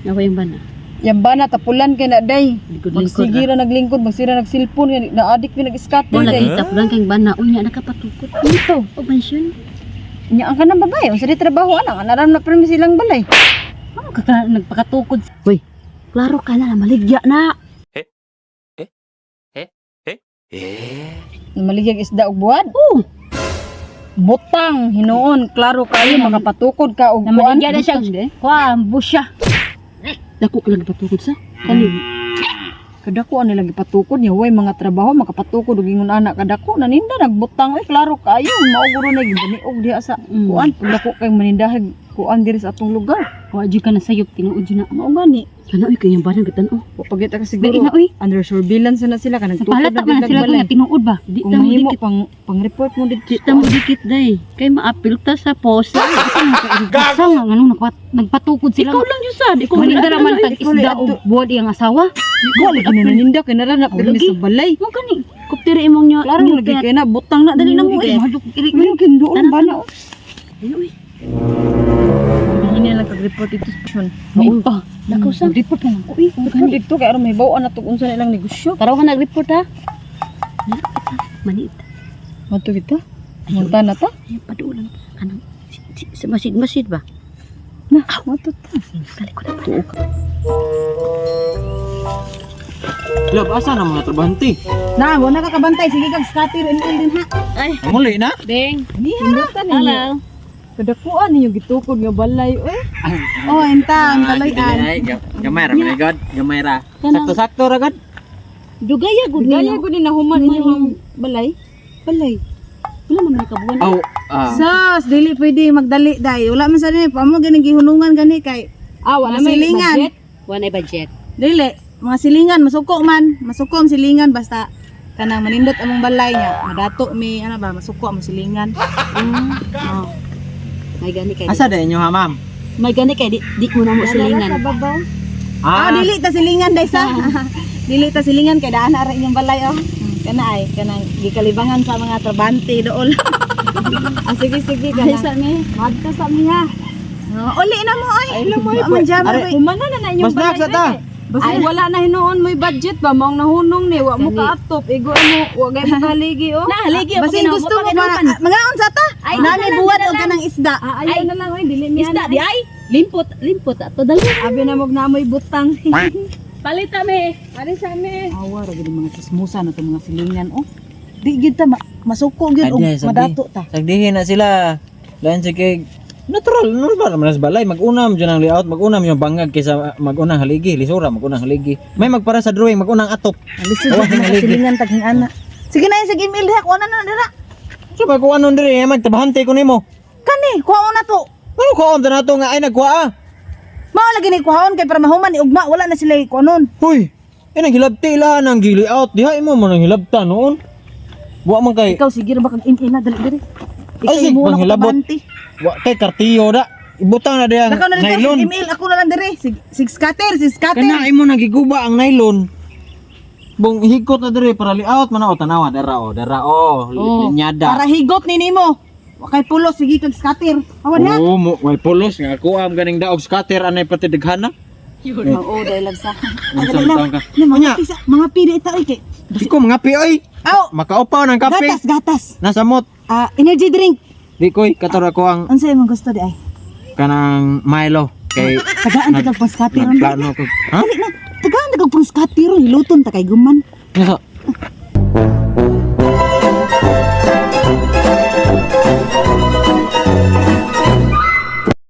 Nawa yung bana. Yang bana tapulan kay na day. Lingkod-lingkod. Magsige ra naglingkod, magsira nagsilpon kay na-addict mi nag-scatter Mo day. lagi tapulan kang bana. Unya nakapatukod. Dito. O mansion. Nya ang kanang babae, unsa di trabaho ana, anaram na permi silang balay. Ano ka ka nagpakatukod? Uy, klaro ka na maligya na. Maligyag isda og buwad. Oh, Butang hinuon, klaro kayo makapatukod ka og kuan. Namaligya na siya. Kuha, busya. Dako ka lang patukod sa. Kani. Kadako ana lang gipatukod niya, way mga trabaho makapatukod og ingon ana kadako naninda nagbutang oy, klaro kayo mao guro na gibaniog diha sa kuan pagdako kay manindahig kuan diri sa atong lugar. Wa jud ka na sayop tinuod jud na. Mao gani. Kana uy kay yung bana gitan oh. Wa pagita ka Dili siguro na uy. under surveillance na sila kanang tukod Palata man na sila nga tinuod ba? Di Kung ta mo mahimo dikit. pang pang report mo dito. Di ta mo dikit day. Kay maapil ta sa post. Asa nga nganong nagpatukod sila. Ikaw lang jud sad. Ikaw maninda ra man tag isda og buwad iyang asawa. Wa lagi na naninda kay nara na pirmi lagi. sa balay. Mo gani. Kuptira imong nyo. Klaro lagi kay na butang na dali na mo eh. Mahadlok iri. May kindoon ba na? Dili uy. Hindi lang kag-report dito sa station. May pa. Dako sa. Report na lang ko eh. Report dito kay aron mahibaw na tug unsa na ilang negosyo. Taraw ka nag-report ha. Maniit. Madto kita. Munta na ta. Ay, padulan. Kanang sa masid-masid ba? Na, madto ta. Kali ko na pa. Love, asa na mga trabahante? Na, wala ka kabantay. Sige kag scatter and all din ha. Muli na? Ding. Pindutan ninyo. Hello. Kadakuan ninyo gitukod nga balay oy. Oh, enta ang kaloy-an. Ay, gamay ra man god, gamay ra. Kanang- Sakto-sakto ra god. Dugaya gud Gaya niyo. gud ni nahuman inyong balay. Balay. Wala man may kabuan. Aw, ah. Sus, dili pwede magdali dai. Wala man sa ni pamo gani gihunungan gani kay Ah, wala may Silingan. budget. Wala na budget. dili mga silingan masuko man, masuko ang silingan basta kanang manindot among balay niya. Madato mi ano ba masuko ang silingan. Oh. May gani kay. Asa da inyo ha, ma'am? May gani kay di, di mo na mo silingan. Ah, dili ta silingan dai sa. Dili ta silingan kay daan ara inyong balay oh. Kana ay kanang gikalibangan sa mga trabante dool. Ah, sige sige Ay, kana. sa mi. Madto sa mi ha. Oh, uli na mo oy. Ay, mo Wa man jam Are- oy. Humana na na inyong Mas balay. sa ta. Basta wala na hinuon mo'y budget ba maong nahunong ni wa mo Gani. kaatop igo mo wa gay mo kaligi oh. Na haligi ako Basin gusto mo ba mga unsa ta? Ay, Nami di na lang, buwat di na og lang. kanang isda. Ah, ayaw na lang oy dili niya. Isda di ay. Limpot, limpot ato dali. Abi na mo na mo'y butang. Palita mi. Ari sa mi. Awa ra gid mga chismosa na tong mga silingan oh. Di gid ta masuko gyud og Adi, sabi. madato ta. Sagdihin na sila. Lain sa kay natural, normal naman sa balay. Mag-unam dyan ang layout, mag-unam yung bangag kaysa mag-unang haligi, lisura, mag-unang haligi. May magpara sa drawing, mag-unang atop. Lisod Awa, jud mga haligi. silingan taging ana. Sige na sige email diha kuha na na dira. So magkuha nun diri, eh, magtrabahante ko nimo. Kani kuha na to. Ano kuha na to nga ay nagkuha ah. Mao lagi ni kuhaon kay para mahuman ni ugma wala na sila kunon. Huy, eh naghilabti ilahan ang gili out. Diha imo mo nang hilabta noon. Wa man kay Ikaw sige ra ba kag email na dali diri. Ay, sige, mo na panghilabot. kabante. Wa kay kartiyo da. Ibutang na diha ang Lakaw na dito nylon. sig email ako na lang diri. Sig, sig scatter, sig scatter. Kana imo nagiguba ang nylon. Bong higkot na diri para layout man o tanawa dara o dara o Oh. linyada. Para higot ni nimo. Wa kay pulos sige kag scatter. Awan ha. Oo, mo way pulos nga ako am ganing daog scatter anay pati daghana. Oo, dahil lang sa. Unsa man ka? Na, mga Unya. pisa, mga pida ita oy kay. Ikaw mga pi oy. Aw, Makaupaw ng kape. gatas, gatas. Nasa mot. Ah, energy drink. Di koy kator ako ang Unsa imong gusto di ay? kanang Milo kay Tagaan ta kag pang scatter. nagplano ko. Ha? Dali na. Tagaan ta kag pang scatter, hiluton ta kay guman. Nasa